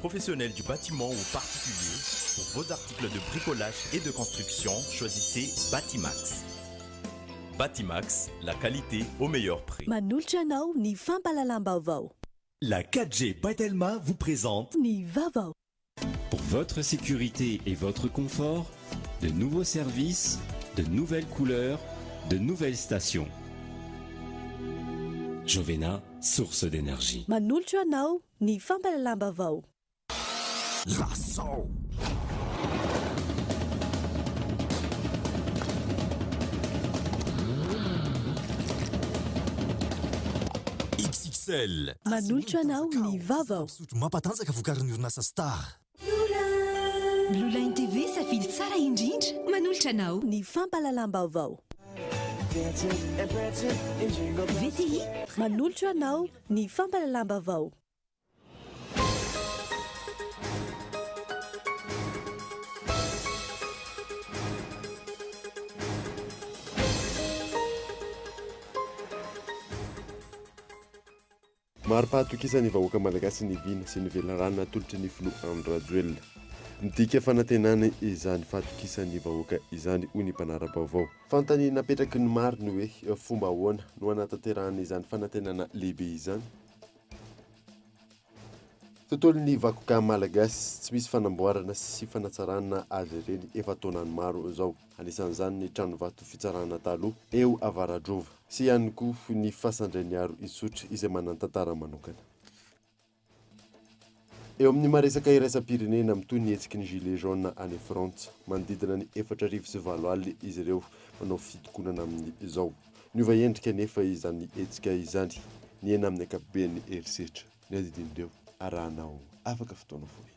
professionnels du bâtiment ou particuliers, pour vos articles de bricolage et de construction, choisissez Batimax. Batimax, la qualité au meilleur prix. Manolotra anao ny fampahalalam-baovao. La 4G by Telma vous présente. Ny vaovao. Pour votre sécurité et votre confort, de nouveaux services, de nouvelles couleurs, de nouvelles stations. Jovena, source d'énergie. Manolotra anao ny fampahalalam-baovao. Lazao! XXL. Manolotra anao ny vaovao. Fisotro mampatanjaka vokarin'ny orinasa Star. Blue Line TV, safidy tsara indrindra. Manolotra anao. Ny fampahalalam-baovao. VTI. Manolotra anao ny fampahalalam-baovao. Mari-pahatokisan'ny vahoaka malagasy ny vina sy ny velirano natolotry ny filoha Andry Rajoelina. Midika fanantenana izany fahatokisan'ny vahoaka izany, hoy ny mpanara-baovao. Fanontaniana napetraky ny maro ny hoe fomba ahoana no hanatanterahana izany fanantenana lehibe izany? Tontolon'ny vakoka malagasy, tsy misy fanamboarana sy fanatsarana azy ireny efa taonany maro izao. Anisan'izany ny tranovato fitsarana taloha eo Avaradrova sy ihany koa ny fasan-dRainiaro Isotry izay manan-tantara manokana. Eo amin'ny maha-resaka iraisam-pirenena, mitohy ny hetsiky ny Gilets jaunes any Frantsa. Manodidina ny 840 izy ireo manao fitokonana amin'izao. Niova endrika anefa izany hetsika izany, nihena amin'ny ankapobeny herisetra. Ny adidin'ireo arahanao afaka fotoana fohy.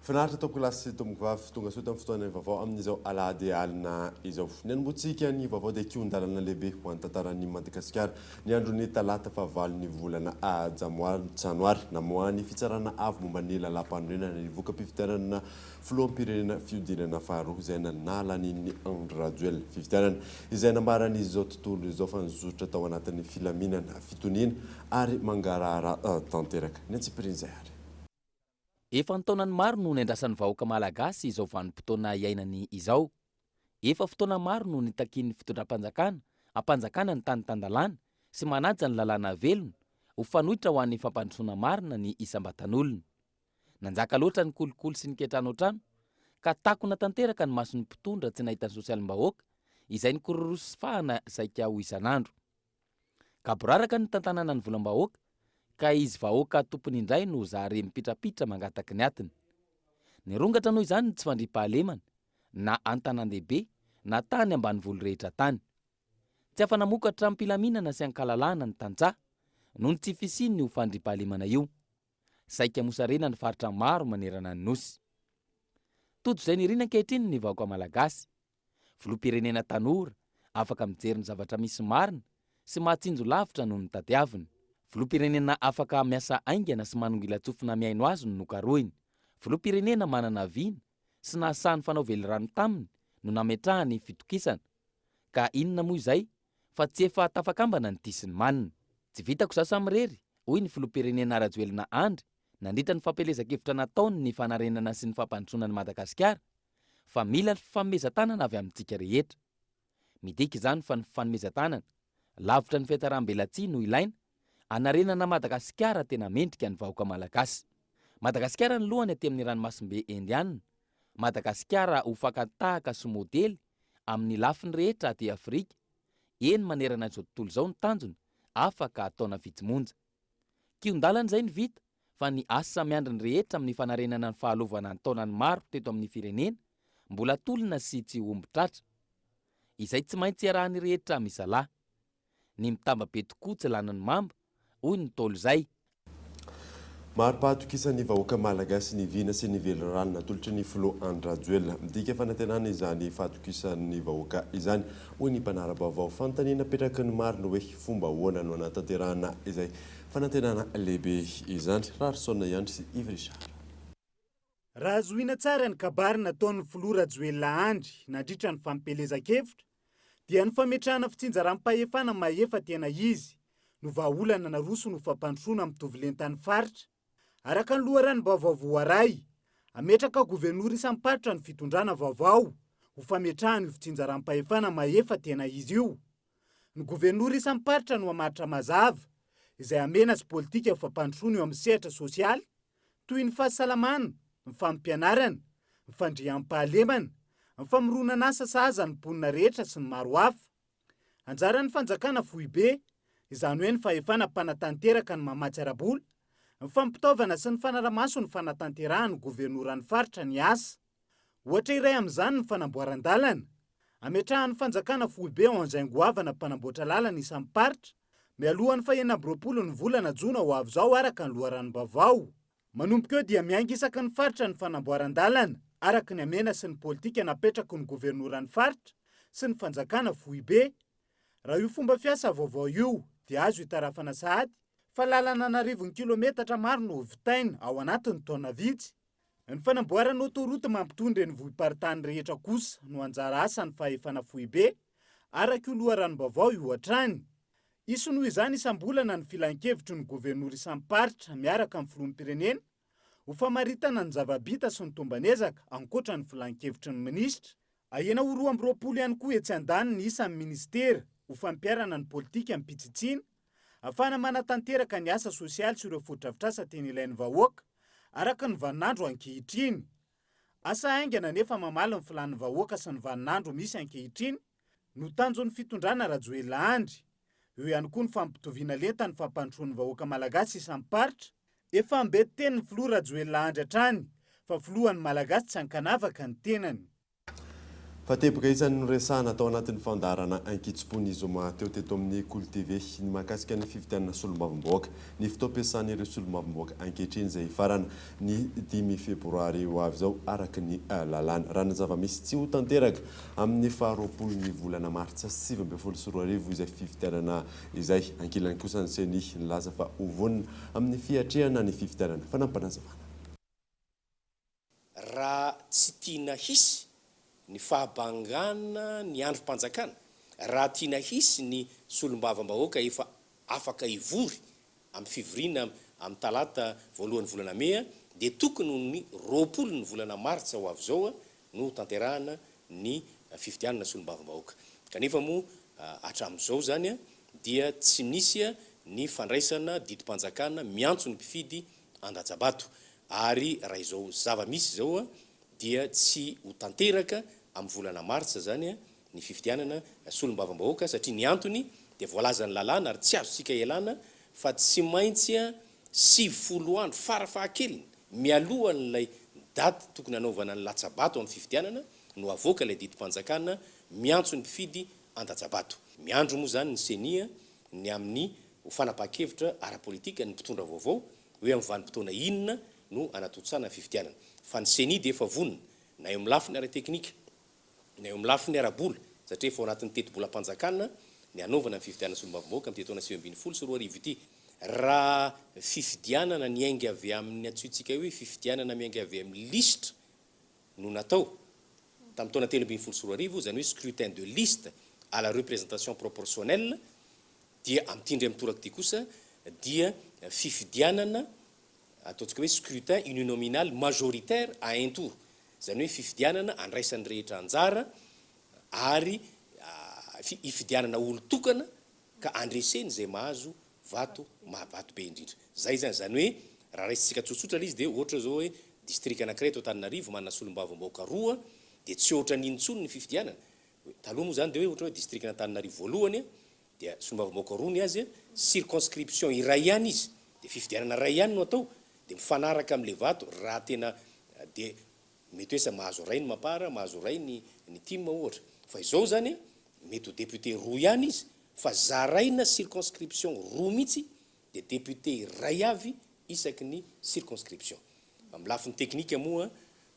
Finaritra tompoko lahy sy tompoko vavy, tonga soa tamin'ny fotoana vaovao amin'izao alahady alina izao. Ny anombohantsika ny vaovao dia kihon-dalana lehibe ho an'ny tantaran'i Madagasikara. Ny andron'ny talata fahavalo ny volana janoary, namoahan'ny Fitsarana Avo momba ny Lalàmpanorenana ny voka-pifidianana filoham-pirenena fihodinana faharoa izay nahalanian'i Andry Rajoelina. Fifidianana izay nambaran'izao tontolo izao fa nizotra tao anatin'ny filaminana, fitoniana ary mangarahara tanteraka. Ny antsipirian'izay ary. Efa an-taonany maro no niandrasan'ny vahoaka malagasy izao vanim-potoana iainany izao. Efa fotoana maro no nitakian'ny fitondram-panjakana hampanjakana ny tany tan-dalàna sy manaja ny lalàna velona ho fanoitra ho an'ny fampandrosoana marina ny isam-batan'olona. Nanjaka loatra ny kolikoly sy ny kiantranoantrano ka takona tanteraka ny mason'ny mpitondra tsy nahita ny sosialim-bahoaka izay nikororosy sy fahana saika ho isan'andro. Gaboraraka ny nitantanana ny volam-bahoaka ka izy vahoaka tompony indray no zary mipitrapitra mangataky ny atiny. Nirongatra noho izany ny tsy fandriampahalemana na an-tanàn-dehibe na tany ambanivolo rehetra tany. Tsy afa-namokatra am-pilaminana sy an-kalalahana ny tantsaha noho ny tsy fisian'io fandriampahalemana io. Saika mosarena ny faritra maro manerana ny Nosy. Tojo izay nirina ankehitriny ny vahoaka malagasy. Filoham-pirenena tanora, afaka mijery ny zavatra misy marina sy mahatsinjo lavitra noho ny tadiaviny. Filoham-pirenena afaka miasa haingana sy manongilan-tsofina mihaino azy no nokarohiny. Filoham-pirenena manana vina sy nahasahy nifanao velirano taminy no nametrahany fitokisana. Ka inona moa izay fa tsy efa tafakambana ny tia sy ny manina. Tsy vitako izaho samirery, hoy ny filoham-pirenena Rajoelina Andry nandritra ny fampielezan-kevitra nataony ny fanarenana sy ny fampandrosoana an'i Madagasikara fa mila ny fifanomezan-tanana avy amintsika rehetra. Midika izany fa ny fifanomezan-tanana, lavitra ny fihatsaram-belatsihy no ilaina, hanarenana Madagasikara tena mendrika ny vahoaka Malagasy. Madagasikara ny lohany aty amin'ny ranomasimbe Indiana, Madagasikara ho fakan-tahaka sy modely amin'ny lafiny rehetra aty Afrika, eny manerana izao tontolo izao ny tanjona afaka taona vitsy monja. Kihon-dalana izay no vita fa ny asa miandry ny rehetra amin'ny fanarenana ny fahalovana an-taonany maro teto amin'ny firenena mbola tolona sy tsy omby tratra. Izay tsy maintsy iarahan'ny rehetra misalahy. Ny mitamba-be tokoa tsy lanin'ny mamba, hoy ny Ntaolo izay. Mari-pahatokisan'ny vahoaka malagasy ny vina sy ny velirano natolotry ny filoha Andry Rajoelina. Midika fanantenana izany fahatokisan'ny vahoaka izany, hoy ny mpanara-baovao. Fanontaniana apetraky ny maro ny hoe fomba ahoana no hanatanterahana izay fanantenana lehibe izany. Raharison Iandry sy Yves Richard. Raha zohiana tsara ny kabary nataon'ny filoha Rajoelina Andry nandritra ny fampielezan-kevitra dia ny fametrahana fitsinjaram-pahefana mahefa tena izy no vahaolana narosony ho fampandrosoana mitovy lenta ny faritra. Araka ny loharanom-baovao voaray, hametraka governora isam-paritra ny fitondrana vaovao ho fametrahana io fitsinjaram-pahefana mahefa tena izy io. Ny governora isam-paritra no hamaritra mazava izay hamena sy politika ho fampandrosoana eo amin'ny sehatra sosialy toy ny fahasalamana, ny fampianarana, ny fandriampahalemana, ny famoronana asa sahaza ny mponina rehetra sy ny maro hafa. Anjaran'ny fanjakana foibe, izany hoe ny fahefana mpanatanteraka ny mamatsy ara-bola, ny fampitaovana sy ny fanaramaso ny fanatanterahan'ny governoran'ny faritra ny asa. Ohatra iray amin'izany ny fanamboaran-dalana. Ametrahan'ny fanjakana foibe engin goavana mpanamboatra lalana isam-paritra, mialohan'ny fahenina amby 20 ny volana jona ho avy izao araka ny loharanom-baovao. Manomboka eo dia miainga isaky ny faritra ny fanamboaran-dalana, araka ny hamehana sy ny politika napetraky ny governoran'ny faritra sy ny fanjakana foibe. Raha io fomba fiasa vaovao io dia azo itarafana sahady fa lalana an'arivony kilometatra maro no hovitaina ao anatin'ny taona vitsy. Ny fanamboarana autoroute mampitohy ny renivohi-paritany rehetra kosa no anjara asan'ny fahefana foibe, araka io loharanom-baovao io hatrany. Hisy noho izany isam-bolana ny filankevitry ny governora isam-paritra miaraka amin'ny filoham-pirenena ho famaritana ny zava-bita sy ny tomban'ezaka ankoatra ny filankevitry ny minisitra. Ahena ho 22 ihany koa etsy andaniny ny isan'ny minisitera ho fampiharana ny politikam-pitsitsiana ahafahana manatanteraka ny asa sosialy sy ireo fotodrafitrasa tena ilain'ny vahoaka araka ny vaninandro ankehitriny. Asa haingana nefa mamaly ny filàn'ny vahoaka sy ny vaninandro misy ankehitriny no tanjon'ny fitondrana Rajoelina Andry. Eo ihany koa ny fampitoviana lenta ny fampandrosoan'ny vahoaka malagasy isam-paritra. Efa ambetitenin'ny filoha Rajoelina Andry hatrany fa filohan'ny Malagasy tsy ankanavaka ny tenany. Fa teboka isan'ny noresahana tao anatin'ny fandaharana Ankitsim-po ny zoma teo teto amin'ny Kolo TV ny mahakasika ny fifidianana solombavambahoaka. Ny fotoam-piasan'ireo solombavambahoaka ankehitriny izay hifarana ny 5 febroary ho avy izao araka ny lalàna. Raha ny zava-misy tsy ho tanteraka amin'ny faha 20 ny volana martsa 2019 izay fifidianana izay. Ankilany kosa ny Ceni nilaza fa ho vonona amin'ny fiatrehana ny fifidianana. Fanampinazavana. Raha tsy tiana hisy ny fahabangana ny andrim-panjakana, raha tiana hisy ny solombavambahoaka efa afaka hivory amin'ny fivoriana amin'ny talata voalohan'ny volana mey dia tokony ho ny 20 ny volana martsa ho avy izao no hotanterahana ny fifidianana solombavambahoaka. Kanefa moa hatramin'izao izany dia tsy nisy ny fandraisana didim-panjakana miantso ny mpifidy handatsa-bato. Ary raha izao zava-misy izao dia tsy ho tanteraka amin'ny volana martsa izany ny fifidianana solombavambahoaka satria ny antony dia voalazan'ny lalàna ary tsy azontsika ialana fa tsy maintsy 90 andro farafahakeliny mialohan'ilay daty tokony hanaovana ny latsa-bato amin'ny fifidianana no avoaka ilay didim-panjakana miantso ny mpifidy handatsa-bato. Miandry moa izany ny Ceni ny amin'ny ho fanapahan-kevitra ara-politika ny mpitondra vaovao hoe amin'ny vanim-potoana inona no hanatontosana ny fifidianana. Fa ny Ceni dia efa vonona, na eo amin'ny lafiny ara-teknika, na eo amin'ny lafiny ara-bola, satria efa ao anatin'ny tetibolam-panjakana ny hanaovana ny fifidianana solombavambahoaka amin'ity taona 2019 ity. Raha fifidianana niainga avy amin'ny antsointsika hoe fifidianana miainga avy amin'ny lisitra no natao tamin'ny taona 2013, izany hoe scrutin de liste à la représentation proportionnelle, Dia amin'ity indray mitoraka ity kosa dia fifidianana ataontsika hoe scrutin uninominal majoritaire à un tour, izany hoe fifidianana andraisan'ny rehetra anjara ary ifidianana olon-tokana ka andreseny izay mahazo vato vato be indrindra. Izay izany, izany hoe raha raisintsika tsotsotra ilay izy dia ohatra izao hoe distrika anankiray eto Antananarivo manana solombavambahoaka roa dia tsy ohatran'iny intsony ny fifidianana. Taloha moa izany dia hoe ohatra hoe distrikan'Antananarivo voalohany dia solombavambahoaka roa ny azy, circonscription iray ihany izy, dia fifidianana iray ihany no atao, dia mifanaraka amin'ilay vato, raha tena dia mety hoe sa mahazo iray ny Mapar, mahazo iray ny ny tim ohatra. Fa izao izany mety ho député roa ihany izy fa zaraina circonscription roa mihitsy dia député iray avy isaky ny circonscription. Amin'ny lafiny teknika moa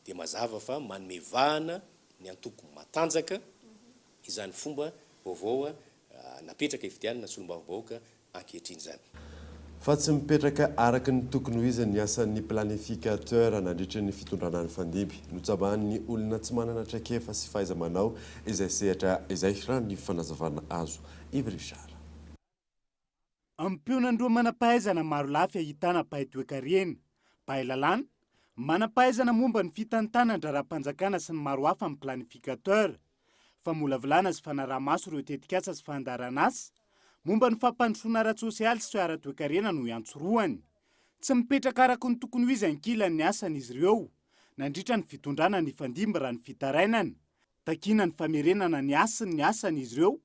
dia mazava fa manome vahana ny antoko matanjaka izany fomba vaovao napetraka hifidianana solombavambahoaka ankehitriny izany. Fa tsy mipetraka araka ny tokony ho izy ny asan'ny planificateur nandritra ny fitondrana nifandimby. Notsabahan'ny olona tsy manana traikefa sy fahaiza-manao izay sehatra izay, raha ny fanazavana azo. Yves Richard. Ampiona-ndroa manam-pahaizana marolafy ahitana mpahay toekarena, mpahay lalàna, manam-pahaizana momba ny fitantanan-draharaham-panjakana sy ny maro hafa ny planificateur. Famolavolana sy fanaraha-maso ireo tetikasa sy fandaharanasa momba ny fampandrosoana ara-tsosialy sy ara-toekarena no iantsorohany. Tsy mipetraka araka ny tokony ho izy ankilan'ny asany izy ireo nandritra ny fitondrana nifandimby raha ny fitarainana. Takiana ny famerenana ny hasin'ny asan'izy ireo,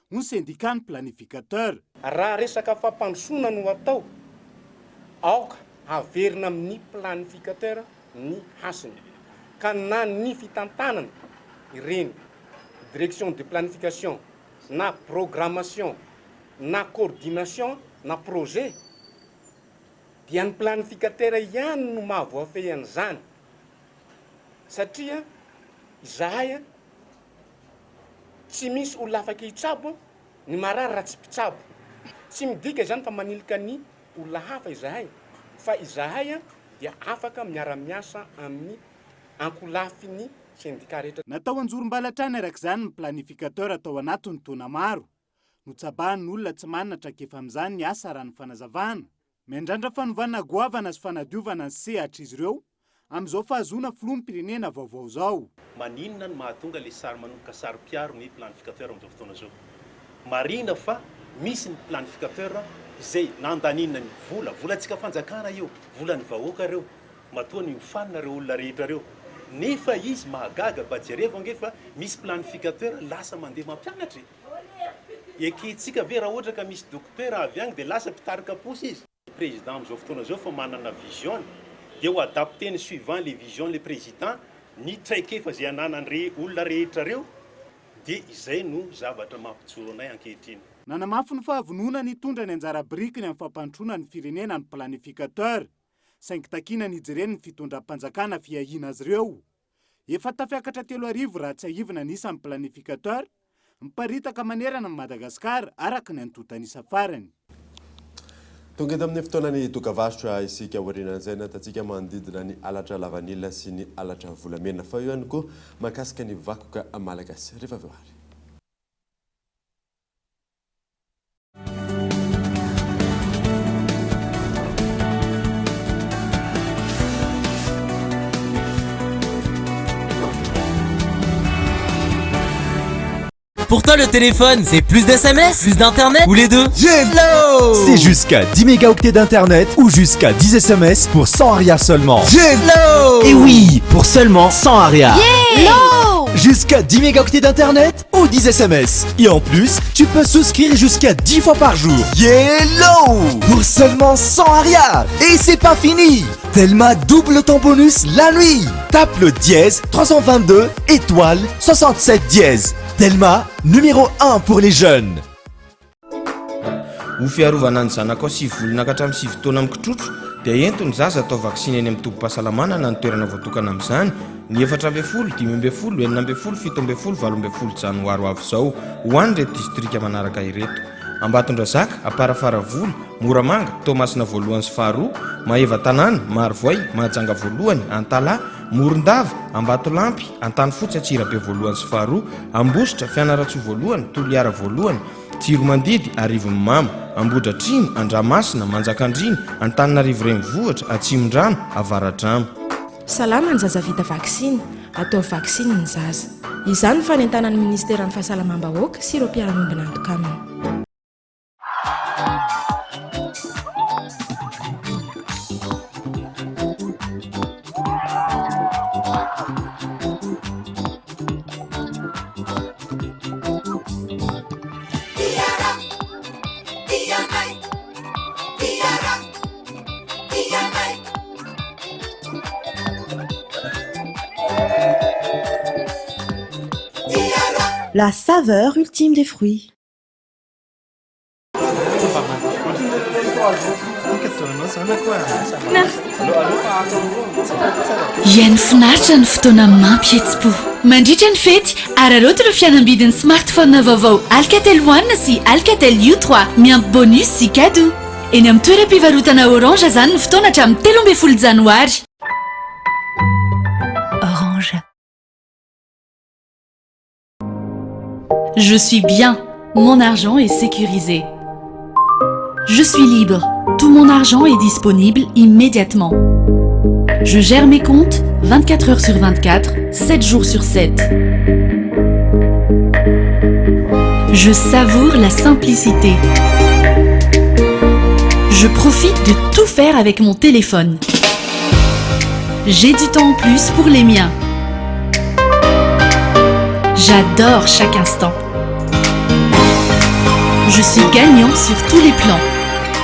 hoy ny sendikan'ny planificateur. Raha resaka fampandrosoana no atao, aoka haverina amin'ny planificateur ny hasiny. Ka na ny fitantanana ireny direction de planification na programmation na coordination na projet dia ny planificateur ihany no mahavoafehy an'izany. Satria izahay tsy misy olona afaka hitsabo ny marary raha tsy mpitsabo. Tsy midika izany fa manilika ny olona hafa izahay fa izahay dia afaka miara-miasa amin'ny ankolafin'ny sendika rehetra. Natao anjorom-bala hatrany araka izany ny planificateur tao anatin'ny taona maro. Notsabahan'ny olona tsy manana traikefa amin'izany ny asa raha ny fanazavana. Miandrandra fanovana goavana sy fanadiovana ny sehatr'izy ireo amin'izao fahazoana filoham-pirenena vaovao izao. Maninona no mahatonga le sary manomboka saro-piaro ny planificateur amin'izao fotoana izao? Marihina fa misy ny planificateur izay nandaniana ny vola, volantsika fanjakana io, volan'ny vahoaka ireo, matoa niofanina ireo olona rehetra ireo, nefa izy mahagaga, mba jerevo ange fa misy planificateur lasa mandeha mampianatra e! Ekentsika ve raha ohatra ka misy dokotera avy agny dia lasa mpitarika posy izy? Président amin'izao fotoana izao fa manana vision-ny dia ho adapter-ny suivant le vision le président ny traikefa izay ananan're olona rehetra reo dia izay no zavatra mampijoro anay ankehitriny. Nanamafy ny fahavononany hitondra ny anjara birikiny amin'ny fampandrosoana ny firenena ny planificateur, saingy takiana ny hijeren'ny fitondram-panjakana fiahiana azy ireo. Efa tafiakatra 3000 raha tsiahivina ny isan'ny planificateur miparitaka manerana an'i Madagasikara araka ny antontan'isa farany. Tonga eto amin'ny fotoanan'ny dokavarotra isika aorianan'izay nahitantsika manodidina ny halatra lavanila sy ny halatra volamena fa eo ihany koa mahakasika ny vakoka malagasy. Rehefa avy eo ary. Pour toi, le téléphone, c'est plus d'SMS, plus d'internet ou les deux Hello C'est jusqu'à 10 mégaoctets d'internet ou jusqu'à 10 SMS pour 100 ariary seulement. Hello Et oui, pour seulement 100 ariary. Hello Jusqu'à 10 mégaoctets d'internet ou 10 SMS. Et en plus, tu peux souscrire jusqu'à 10 fois par jour. Yellow Pour seulement 100 ariary. Et c'est pas fini Telma double ton bonus la nuit. Tape le dièse 322 étoile 67 dièse. Telma, numéro 1 pour les jeunes. Ho fiarovana ny zanakao sivy volana ka hatramin'ny sivy taona mikitrotro dia ento ny zaza atao vaksiny eny amin'ny tobim-pahasalamana na ny toerana voatokana amin'izany ny 14, 15, 16, 17, 18 janoary ho avy izao ho an'ireto distrika manaraka ireto, Ambatondrazaka, Amparafaravola, Moramanga, Toamasina voalohany sy faharoa, Maevatanàna, Marovoay, Mahajanga voalohany, Antalaha, Morondava, Ambatolampy, Antanifotsy, Antsirabe voalohany sy faharoa, Ambositra, Fianarantsoa voalohany, Toliara voalohany, Tsiromandidy, Arivonimamo, Ambohidratrimo, Andramasina, Manjakandriana, Antananarivo Renivohitra, Atsimondrano, Avaradrano. Salama ny zaza vita vaksiny, ataovy vaksiny ny zaza. Izany ny fanentanan'ny Minisiteran'ny Fahasalamam-bahoaka sy ireo mpiara-miombon'antoka aminy. La saveur ultime des fruits. Iaino finaritra ny fotoana mampihetsi-po. Mandritra ny fety, araraoty ireo fihenam-bidin'ny smartphone vaovao Alcatel One sy Alcatel U3 miampy bonus sy cadeau. Eny amin'ny toeram-pivarotana Orange izany ny fotoana hatramin'ny 13 janoary. Orange. Je suis bien. Mon argent est sécurisé. Je suis libre. Tout mon argent est disponible immédiatement. Je gère mes comptes 24 heures sur 24, 7 jours sur 7. Je savoure la simplicité. Je profite de tout faire avec mon téléphone. J'ai du temps en plus pour les miens. J'adore chaque instant. Je suis gagnant sur tous les plans.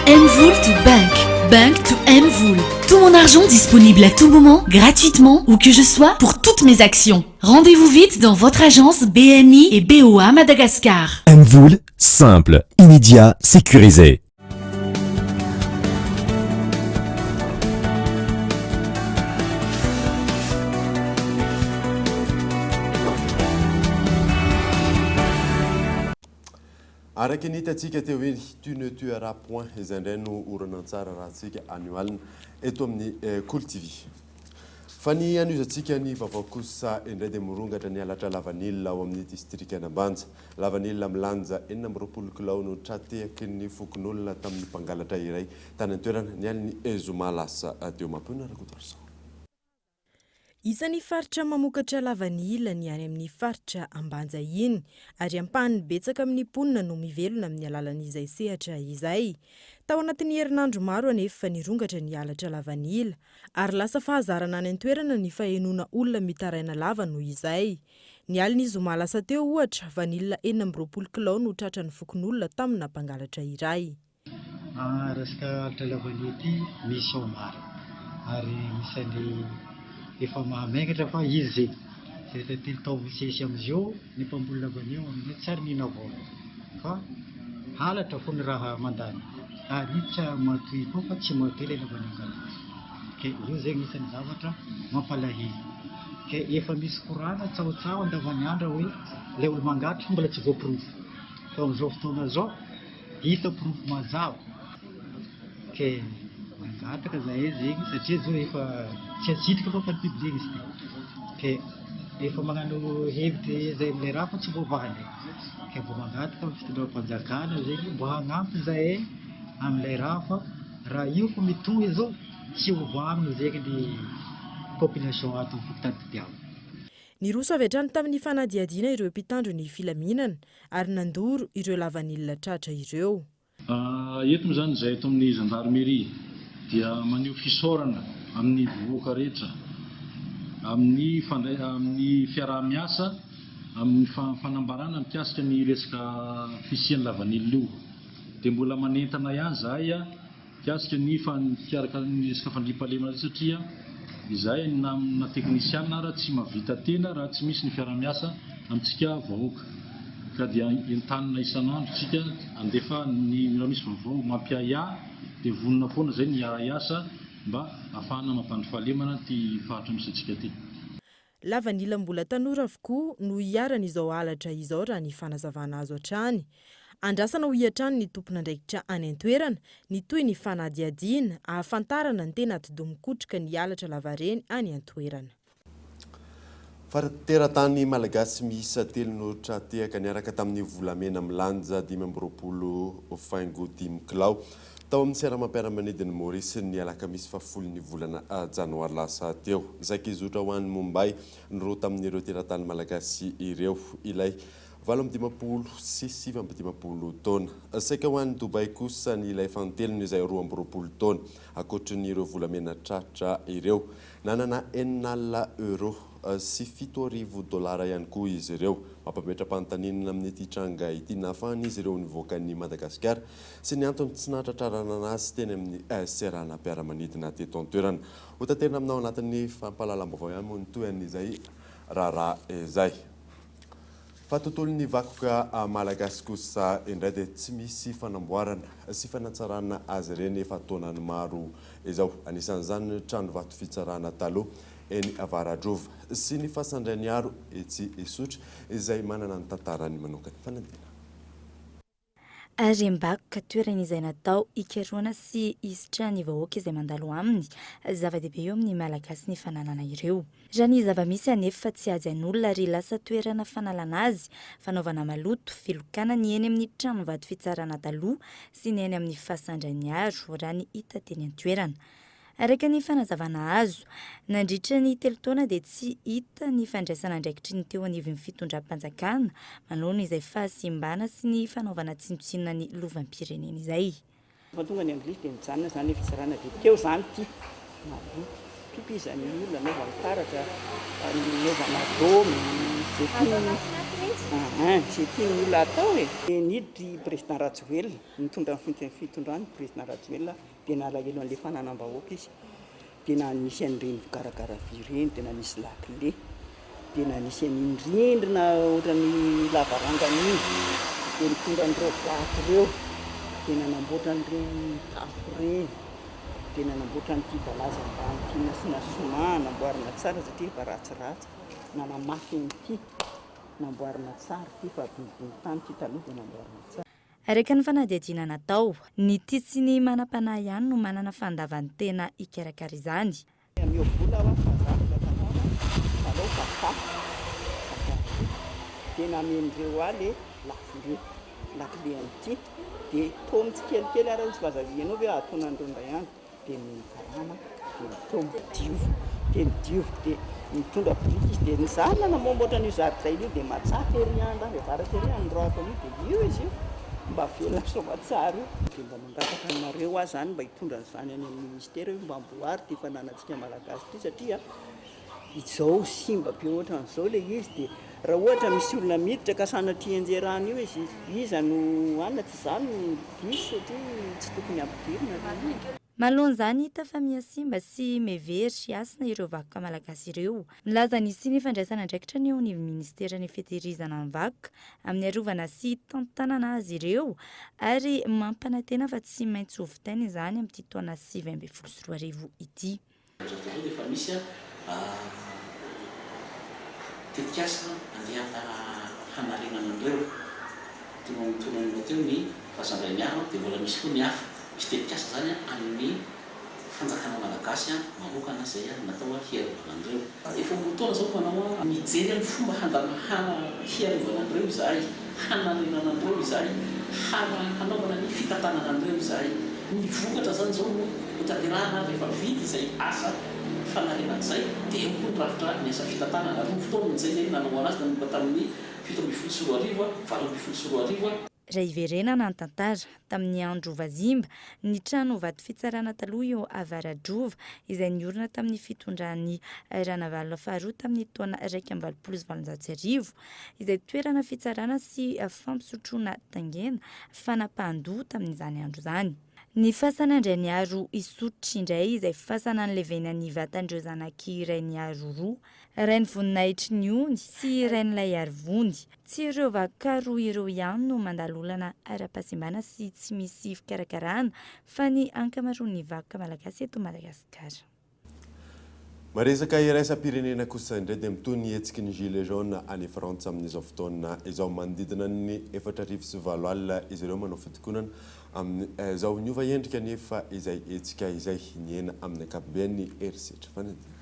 MVool to Bank. Bank to MVool. Tout mon argent disponible à tout moment, gratuitement, où que je sois, pour toutes mes actions. Rendez-vous vite dans votre agence BNI et BOA Madagascar. MVool, simple, immédiat, sécurisé. Araka ny hitantsika teo iny, Tu ne tueras point, izay indray no horonantsary arahantsika anio alina eto amin'ny Kolo TV. Fa ny hanohizantsika ny vaovao kosa indray dia mirongatra ny halatra lavanila ao amin'ny distrikan'Ambanja. Lavanila milanja 26 kilao no tra-tehaky ny fokonolona tamin'ny mpangalatra iray tany an-toerana ny alin'ny zoma lasa teo. Mampionona Rakotoarison. Isan'ny faritra mamokatra lavanila ny any amin'ny faritra Ambanja iny, ary ampahany betsaka amin'ny mponina no mivelona amin'ny alalan'izay sehatra izay. Tao anatin'ny herinandro maro anefa nirongatra ny halatra lavanila, ary lasa fahazarana any an-toerana ny fahenoana olona mitaraina lava noho izay. Ny alin'ny zoma lasa teo, ohatra, vanila 26 kilao no tratran'ny fokonolona tamina mpangalatra iray. Resaka halatra lavanila ity misy ao marina ary anisan'ny efa mahamenatra fa izy izay efa telo taona misesy amin'izao ny mpamboly lavanila ao aminay tsy ary nihina vola fa halatra fo ny raha mandany ary io tsy matoy koa fa tsy matoy ilay lavanila angalarina. Ke io zegny isan'ny zavatra mampalahelo. Ke efa misy korana tsahotsaho andavaniandra hoe ilay olo mangatry mbola tsy voaporofo. Fa amin'izao fotoana zao hita porofo mazava. Ke mangataka zahay zegny satria zao efa tsy asitrika fa efa ni-publier izy ty. Ke efa magnano hevitry zay amle raha fa tsy voavaha ndraiky. Ke mbo mangataka amin'ny fitondram-panjakana zegny mbo hagnampy zahay amle raha fa Raha io ko mitohy zao tsy ho vanona zegny ny population ato am fokontany Todiavo. Niroso avy hatrany tamin'ny fanadihadiana ireo mpitandro ny filaminana ary nandoro ireo lavanila tratra ireo. Eto moa izany izahay eto amin'ny Gendarmerie dia maneho fisaorana amin'ny vahoaka rehetra amin'ny fandray amin'ny fiaraha-miasa amin'ny fanambarana mikasika ny resaka fisian'ny lavanila io. Dia mbola manentana ihany izahay mikasika ny ny resaka fandriampahalemana ity satria izahay na na teknisiana ara tsy mahavita tena raha tsy misy ny fiaraha-miasa amintsika vahoaka. Ka dia entanina isan'andro isika handefa ny raha misy vaovao mampiahiahy dia vonona foana izay ny hiara-hiasa mba hahafahana mampandry fahalemana ity faritra misy antsika ity. Lavanila mbola tanora avokoa no iharan'izao halatra izao raha ny fanazavana azo hatrany. Andrasana hoy hatrany ny tompon'andraikitra any an-toerana ny toy ny fanadihadiana ahafantarana ny tena atidoha mikotrika ny halatra lavareny any an-toerana. Fa teratany malagasy miisa telo no tra-tehaka niaraka tamin'ny volamena milanja 25 faingo dimy kilao Tao amin'ny seranam-piaramanidin'i Maurice ny alakamisy fahafolon'ny volana janoary lasa teo. Saika hizotra ho any Mumbai ny roa tamin'ireo teratany malagasy ireo, ilay 58 sy 59 taona. Saika ho any Dubai kosa ny ilay fanintelony izay 22 taona. Ankoatrin'ireo volamena tratra ireo, nanana 60 euros sy 7000 dolara ihany koa izy ireo. Mampametra-panontaniana amin'ity tranga ity nahafahan'izy ireo nivoaka an'i Madagasikara sy ny antony tsy nahatratrarana azy teny amin'ny seranam-piaramanidina teto an-toerana. Hotaterina aminao anatin'ny fampahalalam-baovao ihany moa ny tohin'izay raharaha izay. Fa tontolon'ny vakoka malagasy kosa indray dia tsy misy fanamboarana sy fanatsarana azy ireny efa taonany maro izao. Anisan'izany ny trano vato fitsarana taloha eny Avaradrova sy ny fasan-dRainiaro etsy Isotry izay manana ny tantarany manokana. Fanadihana. Harem-bakoka, toerana izay natao hikarohana sy hisitrahan'ny vahoaka izay mandalo aminy. Zava-dehibe eo amin'ny Malagasy ny fananana ireo. Raha ny zava-misy anefa tsy hajain'olona ary lasa toerana fanalana azy, fanaovana maloto, filokana ny eny amin'ny tranomvato fitsarana taloha sy ny eny amin'ny fasan-dRainiharo, raha ny hita teny an-toerana. Araka ny fanazavana azo, nandritra ny telo taona dia tsy hita ny fandraisana andraikitry ny teo anivon'ny fitondram-panjakana manoloana izay fahasimbana sy ny fanaovana tsinontsinona ny lovam-pirenena izay. Rehefa tonga ny anglisy dia nijanona izany ilay fitsarana dia teo izany ity maloto, pipizan'ny olona, anaovany taratra, anaovana dômy, izay tian'ny, izay tian'ny olona atao e. Dia niditra i Président Rajoelina, nitondra ny fitondrany i Président Rajoelina Dia nalahelo an'ilay fananam-bahoaka izy. Dia nanisy an'ireny garagara vy ireny, dia nanisy lakile, dia nanisy an'iny rindrina ohatran'ny lavarangana iny, dia nitondra an'ireo vato ireo, dia nanamboatra an'ireny tafo ireny, dia nanamboatra an'ity balaza ambany ity nasiana ciment, namboarina tsara satria efa ratsiratsy, nanamafy an'ity, namboarina tsara ity fa boribory tany ity taloha dia namboarina tsara. Araka ny fanadihadiana natao, ny tia sy ny manam-panahy ihany no manana fandavan-tena hikarakara izany. Ameo vola aho fa za mbola tanora alao vazaha vazaha ty de namen'ireo ahy le lakile lakile an'ity de taomy tsikelikely ary izy fa aza ianao ve ahataona an'ireo indray andro. dia ny karama dia mitaoma dioviko dia ny dioviko dia mitondra biriky izy dia ny za nanamboamboatra an'io zaridaina io dia matsaka ery andany avaratra ery anondroako an'io dia io izy io mba velona soamatsara io. Dia mba mangataka anareo aho zany mba hitondra an'izany any amin'ny ministera hoe mba amboary ity fananantsika malagasy ity satria izao simba be ohatran'izao ilay izy dia raha ohatra misy olona miditra ka sanatria hianjerana io izy, iza no anona, tsy izaho no diso satria tsy tokony hampidirina ilay izy. Manoloana izany, hita fa miha simba sy mihevery hasina ireo vakoka malagasy ireo. Milaza ny hisian'ny fandraisana andraikitra ny eo anivon'ny minisiteran'ny fitehirizana ny vakoka amin'ny arovana sy tantanana azy ireo ary mampanantena fa tsy maintsy hovitaina izany amin'ity taona 2019 ity. Amin'izao fotoana izao dia efa misy tetikasa andeha hanarenana an'ireo. Teo amin'ny tononina teo ny Fasan-dRainiharo dia mbola misy koa ny hafa. Misy tetikasa izany an'ny fanjakana malagasy manokana izay natao hiarovana an'ireo. Efa roa taona izao no manao mijery amin'ny fomba hiarovana an'ireo izahay, hanarenana an'ireo izahay, hanaovana ny fitantanana an'ireo izahay. Ny vokatra izany izao no hotanterahina rehefa vita izay asa fanarenana izay dia eo koa ny rafitra ny asa fitantanana. Roa taona izay izay nanaovana azy nanomboka tamin'ny 2017, 2018. Raha hiverenana ny tantara, tamin'ny andro vazimba, ny trano vato fitsarana taloha eo Avaradrova, izay niorina tamin'ny fitondran'i Ranavalona faharoa tamin'ny taona 1881, izay toerana fitsarana sy fampisotroana tangena, fanapahan-doha tamin'izany andro izany. Ny fasana Andrainiharo Isotry indray izay fasana nilevenan'ny vatan'ireo zanak'i Rainiharo roa, Rainivoninahitry ny Ony sy Rainilaiarivony. Tsy ireo vakoka roa ireo ihany no mandalo olana ara-pahasimbana sy tsy misy fikarakarana fa ny ankamaroan'ny vakoka malagasy eto Madagasikara. Maresaka iraisam-pirenena kosa indray dia mitohy ny hetsiky ny Gilets jaunes any Frantsa amin'izao fotoana izao. Manodidina ny 8040 izy ireo manao fitokonana amin'izao. Niova endrika anefa izay hetsika izay. Nihena amin'ny ankapobeny ny herisetra. Fanadihadiana.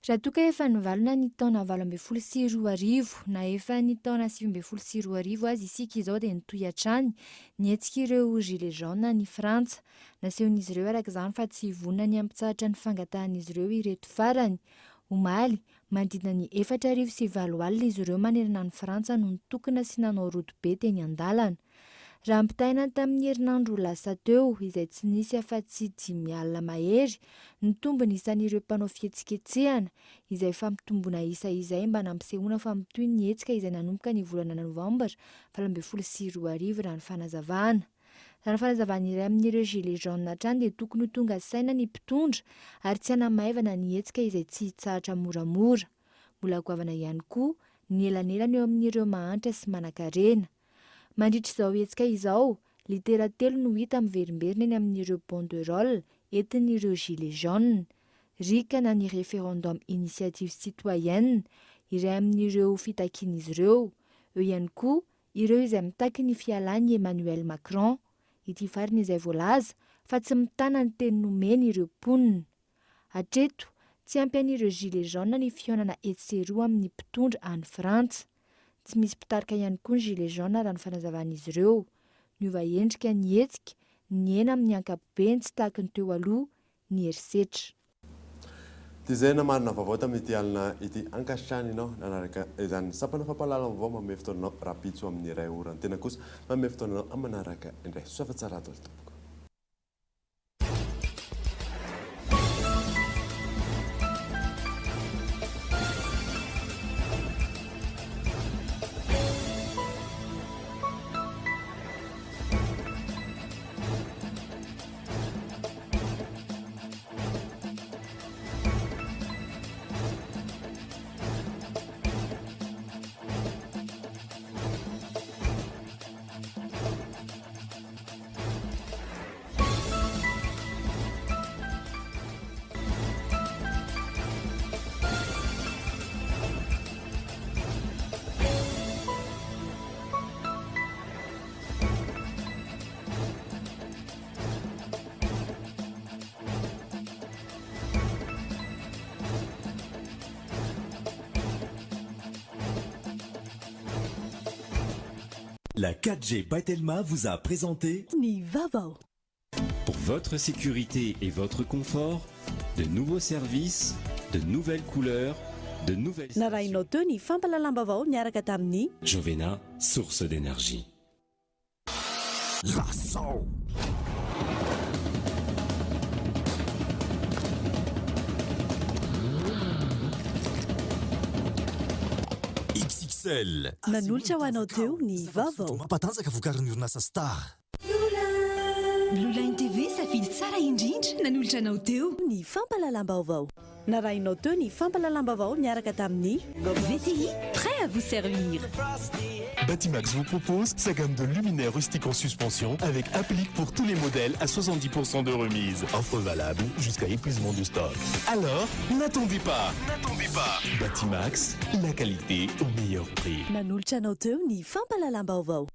Raha toa ka efa nivalona ny taona 2018 na efa ny taona 2019 aza isika izao dia nitohy hatrany ny hetsik'ireo Gilets jaunes any Frantsa. Nasehon'izy ireo araka izany fa tsy vonona ny hampitsahatra ny fangatahan'izy ireo ireto farany. Omaly, manodidina ny 8004 izy ireo manerana an'i Frantsa no nitokona sy nanao rodobe teny an-dalana. Raha ampitahaina tamin'ny herinandro lasa teo, izay tsy nisy afa-tsy dimy alina mahery, nitombo ny isan'ireo mpanao fihetsiketsehana, izay fampitomboana isa izay mba nampisehoana fa mitohy ny hetsika izay nanomboka ny volana novambra 2018 raha ny fanazavana. Raha ny fanazavan'ny iray amin'ireo Gilets jaunes hatrany dia tokony ho tonga saina ny mpitondra ary tsy hanamaivana ny hetsika izay tsy hitsahatra moramora. Mbola goavana ihany koa ny elanelana eo amin'ireo mahantra sy manankarena. Mandritra izao hetsika izao, litera telo no hita miverimberina eny amin'ireo banderole entin'ireo gilets jaunes. Ric na ny Référendum Initiative Citoyenne, iray amin'ireo fitakian'izy ireo. Eo ihany koa ireo izay mitaky ny fialan'i Emmanuel Macron. Ity farany izay voalaza fa tsy mitana ny teny nomeny ireo mponina. Hatreto, tsy ampy an'ireo Gilets jaunes ny fihaonana etsy sy eroa amin'ny mpitondra any Frantsa. Tsy misy mpitarika ihany koa ny Gilets jaunes raha ny fanazavan'izy ireo. Niova endrika ny hetsika, nihena amin'ny ankapobeny tsy tahaky ny teo aloha ny herisetra. Dia izay namarina vaovao tamin'ity alina ity. Ankasitrahana ianao nanaraka izany. Sampana fampahalalam-baovao manome fotoana anao rahampitso amin'ny iray ora. Ny tena kosa manome fotoana anao amin'ny manaraka indray. Soa fa tsara daholo tompoko. La 4G by Telma vous a présenté Ny vaovao. Pour votre sécurité et votre confort, de nouveaux services, de nouvelles couleurs, de nouvelles Narahinao teo ny fampahalalam-baovao niaraka tamin'ny. Jovena, source d'énergie. Lazao! XXL. Nanolotra ho anao teo ny vaovao. Mampatanjaka vokarin'ny orinasa Star. Blue Line TV, safidy tsara indrindra, nanolotra anao teo. Ny fampahalalam-baovao. Narahinao teo ny fampahalalam-baovao niaraka tamin'ny. VTI, prêt à vous servir. Batimax vous propose sa gamme de luminaires rustiques en suspension avec applique pour tous les modèles à 70% de remise. Offre valable jusqu'à épuisement du stock. Alors, n'attendez pas. N'attendez pas. Batimax, la qualité au meilleur prix. Nanolotra anao teo ny fampahalalam-baovao.